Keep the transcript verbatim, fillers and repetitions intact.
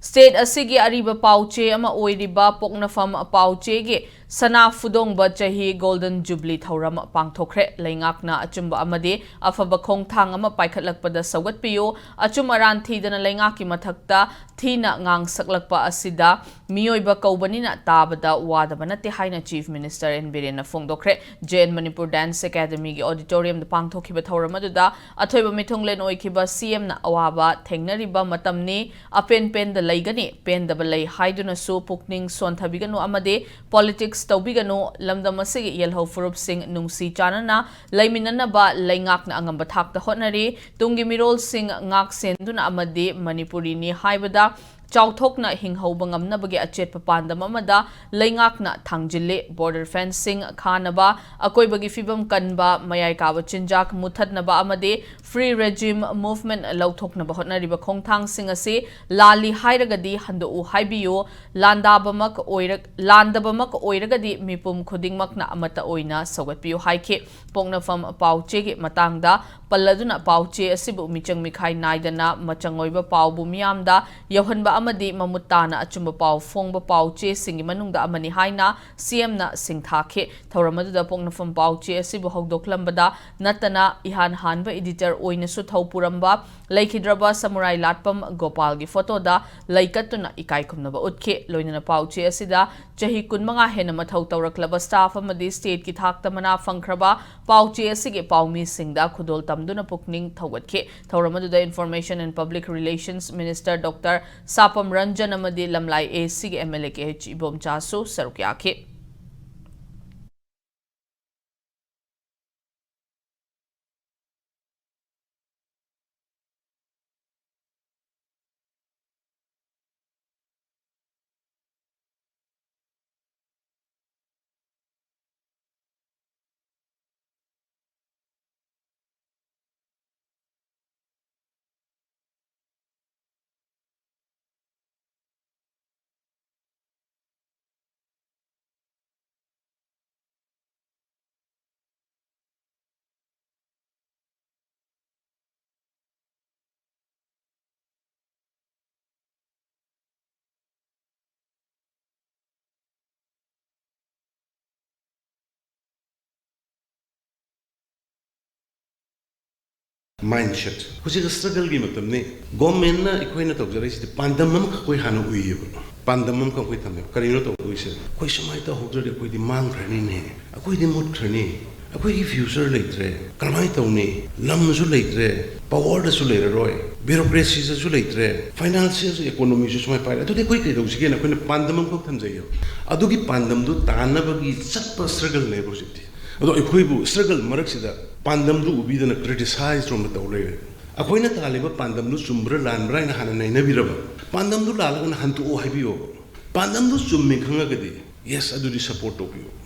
State ꯑꯁꯤꯒꯤ ꯑꯔꯤꯕ ꯄꯥꯎꯆꯦ ꯑꯃ ꯑꯣꯏꯔꯤꯕ ꯄꯣꯛꯅꯐꯝ ꯄꯥꯎꯆꯦꯒꯤ ꯁꯅꯥ ꯐꯨꯗꯣꯡꯕ ꯆꯍꯤ Golden Jubilee ꯊꯧꯔꯝ ꯄꯥꯡꯊꯣꯛꯈ꯭ꯔꯦ꯫ ꯂꯩꯉꯥꯛꯅ ꯑꯆꯨꯝꯕ ꯑꯃꯗꯤ ꯑꯐꯕ ꯈꯣꯡꯊꯥꯡ ꯑꯃ ꯄꯥꯏꯈꯠꯂꯛꯄꯗ ꯁꯧꯒꯠꯄꯤꯌꯨ, ꯑꯆꯨꯝ ꯑꯔꯥꯟ ꯊꯤꯗꯅ ꯂꯩꯉꯥꯛꯀꯤ ꯃꯊꯛꯇ ꯊꯤꯅ ꯉꯥꯡꯁꯛꯂꯛꯄ ꯑꯁꯤꯗ ꯃꯤꯑꯣꯏꯕ ꯀꯧꯕꯅꯤꯅ ꯇꯥꯕꯗ ꯋꯥꯗꯕ ꯅꯠꯇꯦ ꯍꯥꯏꯅ Chief Minister N Birenꯅ ꯐꯣꯡꯗꯣꯛꯈ꯭ꯔꯦ꯫ J N Manipur Dance Academyꯒꯤ auditoriumꯗ ꯄꯥꯡꯊꯣꯛꯈꯤꯕ ꯊꯧꯔꯝ ꯑꯗꯨꯗ ꯑꯊꯣꯏꯕ ꯃꯤꯊꯨꯡꯂꯦꯟ ꯑꯣꯏꯈꯤꯕ C Mꯅ ꯑꯋꯥꯕ ꯊꯦꯡꯅꯔꯤꯕ ꯃꯇꯝꯅꯤ, ꯑꯄꯦꯟ ꯄꯦꯟꯗ ꯂꯩꯒꯅꯤ, ꯄꯦꯟꯗꯕ ꯂꯩ ꯍꯥꯏꯗꯨꯅꯁꯨ ꯄꯨꯛꯅꯤꯡ ꯁꯣꯟꯊꯕꯤꯒꯅꯨ ꯑꯃꯗꯤ politics ꯇꯧꯕꯤꯒꯅꯨ, ꯂꯝꯗꯝ ꯑꯁꯤꯒꯤ ꯌꯦꯜꯍꯧ ꯐꯨꯔꯨꯞꯁꯤꯡ ꯅꯨꯡꯁꯤ ꯆꯥꯟꯅꯅ ꯂꯩꯃꯤꯟꯅꯅꯕ ꯂꯩꯉꯥꯛꯅ ꯑꯉꯝꯕ ꯊꯥꯛꯇ ꯍꯣꯠꯅꯔꯤ, ꯇꯨꯡꯒꯤ ꯃꯤꯔꯣꯜꯁꯤꯡ ꯉꯥꯛ ꯁꯦꯟꯗꯨꯅ ꯑꯃꯗꯤ ꯃꯅꯤꯄꯨꯔꯤꯅꯤ ꯍꯥꯏꯕꯗ ꯆꯥꯎꯊꯣꯛꯅ ꯍꯤꯡꯍꯧꯕ ꯉꯝꯅꯕꯒꯤ ꯑꯆꯦꯠꯄ ꯄꯥꯟꯗꯝ ꯑꯃꯗ ꯂꯩꯉꯥꯛꯅ ꯊꯥꯡꯖꯤꯜꯂꯤ꯫ Border fencing ꯈꯥꯅꯕ, ꯑꯀꯣꯏꯕꯒꯤ ꯐꯤꯕꯝ ꯀꯟꯕ, ꯃꯌꯥꯏ ꯀꯥꯕ ꯆꯤꯟꯖꯥꯛ ꯃꯨꯊꯠꯅꯕ ꯑꯃꯗꯤ Free Regime Movement ꯂꯧꯊꯣꯛꯅꯕ ꯍꯣꯠꯅꯔꯤꯕ ꯈꯣꯡꯊꯥꯡꯁꯤꯡ ꯑꯁꯤ ꯂꯥꯜꯂꯤ ꯍꯥꯏꯔꯒꯗꯤ ꯍꯟꯗꯣꯛꯎ ꯍꯥꯏꯕꯤꯌꯨ, ꯂꯥꯟꯗꯥꯕꯃꯛ ꯑꯣꯏꯔ-, ꯂꯥꯟꯗꯕꯃꯛ ꯑꯣꯏꯔꯒꯗꯤ ꯃꯤꯄꯨꯝ ꯈꯨꯗꯤꯡꯃꯛꯅ ꯑꯃꯠꯇ ꯑꯣꯏꯅ ꯁꯧꯒꯠꯄꯤꯌꯨ ꯍꯥꯏꯈꯤ꯫ ꯄꯣꯛꯅꯐꯝ ꯄꯥꯎꯆꯦꯒꯤ ꯃꯇꯥꯡꯗ ꯄꯜꯂꯗꯨꯅ ꯄꯥꯎꯆꯦ ꯑꯁꯤꯕꯨ ꯃꯤꯆꯪ ꯃꯤꯈꯥꯏ ꯅꯥꯏꯗꯅ ꯃꯆꯪ ꯑꯣꯏꯕ ꯄꯥꯎꯕꯨ ꯃꯤꯌꯥꯝꯗ ꯌꯧꯍꯟꯕ ꯑꯃꯗꯤ ꯃꯃꯨꯠ ꯇꯥꯅ ꯑꯆꯨꯝꯕ ꯄꯥꯎ ꯐꯣꯡꯕ ꯄꯥꯎꯆꯦꯁꯤꯡꯒꯤ ꯃꯅꯨꯡꯗ ꯑꯃꯅꯤ ꯍꯥꯏꯅ C Mꯅ ꯁꯤꯡꯊꯥꯈꯤ꯫ ꯊꯧꯔꯝ ꯑꯗꯨꯗ ꯄꯣꯛꯅꯐꯝ ꯄꯥꯎꯆꯦ ꯑꯁꯤꯕꯨ ꯍꯧꯗꯣꯛꯂꯝꯕꯗ ꯅꯠꯇꯅ ꯏꯍꯥꯟ ꯍꯥꯟꯕ editor ꯑꯣꯏꯅꯁꯨ ꯊꯧ ꯄꯨꯔꯝꯕ ꯂꯩꯈꯤꯗ꯭ꯔꯕ ꯁꯃꯨꯔꯥꯏ ꯂꯥꯠꯄꯝ ꯒꯣꯄꯥꯜꯒꯤ photoꯗ ꯂꯩ ꯀꯠꯇꯨꯅ ꯏꯀꯥꯏ ꯈꯨꯝꯅꯕ ꯎꯠꯈꯤ꯫ ꯂꯣꯏꯅꯅ ꯄꯥꯎꯆꯦ ꯑꯁꯤꯗ ꯆꯍꯤ ꯀꯨꯟꯃꯉꯥ ꯍꯦꯟꯅ ꯃꯊꯧ ꯇꯧꯔꯛꯂꯕ staff ꯑꯃꯗꯤ stateꯀꯤ ꯊꯥꯛꯇ ꯃꯅꯥ ꯐꯪꯈ꯭ꯔꯕ ꯄꯥꯎꯆꯦ ꯑꯁꯤꯒꯤ ꯄꯥꯎꯃꯤꯁꯤꯡꯗ ꯈꯨꯗꯣꯜ ꯇꯝꯗꯨꯅ ꯄꯨꯛꯅꯤꯡ ꯊꯧꯒꯠꯈꯤ꯫ ꯊꯧꯔꯝ ꯑꯗꯨꯗ Information and Public Relations Minister Doctor ꯁꯥꯄꯝ Ranjan ꯑꯃꯗꯤ ꯂꯝꯂꯥꯏ ACꯒꯤ MLA Kh ꯏꯕꯣꯝꯆꯥꯁꯨ ꯁꯔꯨꯛ ꯌꯥꯈꯤ꯫ ꯃꯥꯏꯟꯁꯦꯠ꯫ ꯍꯧꯖꯤꯛ ꯁ꯭ꯇ꯭ꯔꯒꯜꯒꯤ ꯃꯇꯝꯅꯤ꯫ ꯒꯣꯔꯃꯦꯟꯅ ꯑꯩꯈꯣꯏꯅ ꯇꯧꯖꯔꯛꯏꯁꯤꯗꯤ ꯄꯥꯟꯗꯝ ꯑꯃꯈꯛ ꯑꯩꯈꯣꯏ ꯍꯥꯟꯅ ꯎꯏꯌꯦꯕ꯫ ꯄꯥꯟꯗꯝ ꯑꯃꯈꯛ ꯑꯩꯈꯣꯏ ꯊꯝꯃꯦꯕ꯫ ꯀꯔꯤꯅꯣ ꯇꯧꯗꯣꯏꯁꯦ? ꯑꯩꯈꯣꯏ ꯁꯨꯃꯥꯏꯅ ꯇꯧꯍꯧꯗ꯭ꯔꯗꯤ ꯑꯩꯈꯣꯏꯗꯤ ꯃꯥꯡꯈ꯭ꯔꯅꯤꯅꯦ, ꯑꯩꯈꯣꯏꯗꯤ ꯃꯨꯠꯈ꯭ꯔꯅꯤ, ꯑꯩꯈꯣꯏꯒꯤ ꯐ꯭ꯌꯨꯆꯔ ꯂꯩꯇ꯭ꯔꯦ, ꯀꯔꯝꯍꯥꯏꯅ ꯇꯧꯅꯤ? ꯂꯝꯁꯨ ꯂꯩꯇ꯭ꯔꯦ, ꯄꯋꯥꯔꯗꯁꯨ ꯂꯩꯔꯔꯣꯏ, ꯕ꯭ꯌꯨꯔꯣꯀ꯭ꯔꯦꯁꯤꯗꯁꯨ ꯂꯩꯇ꯭ꯔꯦ, ꯐꯥꯏꯅꯥꯟꯁꯤꯌꯦꯜ ꯏꯀꯣꯅꯣꯃꯤꯁꯨ ꯁꯨꯃꯥꯏꯅ ꯄꯥꯏꯔꯦ, ꯑꯗꯨꯗꯤ ꯑꯩꯈꯣꯏ ꯀꯩꯗꯧꯁꯤꯒꯦꯅ ꯑꯩꯈꯣꯏꯅ ꯄꯥꯟꯗꯝ ꯑꯃꯈꯛ ꯊꯝꯖꯩꯌꯦꯕ꯫ ꯑꯗꯨꯒꯤ ꯄꯥꯟꯗꯝꯗꯨ ꯇꯥꯟꯅꯕꯒꯤ ꯆꯠꯄ ꯁ꯭ꯇ꯭ꯔꯒꯜꯅꯦꯕ ꯍꯧꯖꯤꯛꯇꯤ꯫ ꯑꯗꯣ ꯑꯩꯈꯣꯏꯕꯨ ꯁ꯭ꯇ꯭ꯔꯒꯜ ꯃꯔꯛꯁꯤꯗ ꯄꯥꯟꯗꯝꯗꯨ ꯎꯕꯤꯗꯅ ꯀ꯭ꯔꯤꯇꯤꯁꯥꯏꯖ ꯔꯣꯝꯗ ꯇꯧ ꯂꯩꯔꯦ꯫ ꯑꯩꯈꯣꯏꯅ ꯇꯥꯜꯂꯤꯕ ꯄꯥꯟꯗꯝꯗꯨ ꯆꯨꯝꯕ꯭ꯔꯥ ꯂꯥꯟꯕ꯭ꯔꯥ ꯍꯥꯏꯅ ꯍꯥꯟꯅ ꯅꯩꯅꯕꯤꯔꯕ? ꯄꯥꯟꯗꯝꯗꯨ ꯂꯥꯜꯂꯒꯅ ꯍꯟꯇꯣꯛꯑꯣ ꯍꯥꯏꯕꯤꯌꯣꯕ꯫ ꯄꯥꯟꯗꯝꯗꯨ ꯆꯨꯝꯃꯤ ꯈꯪꯉꯒꯗꯤ, ꯌꯦꯁ, ꯑꯗꯨꯗꯤ ꯁꯞꯄꯣꯔꯠ ꯇꯧꯕꯤꯌꯨ꯫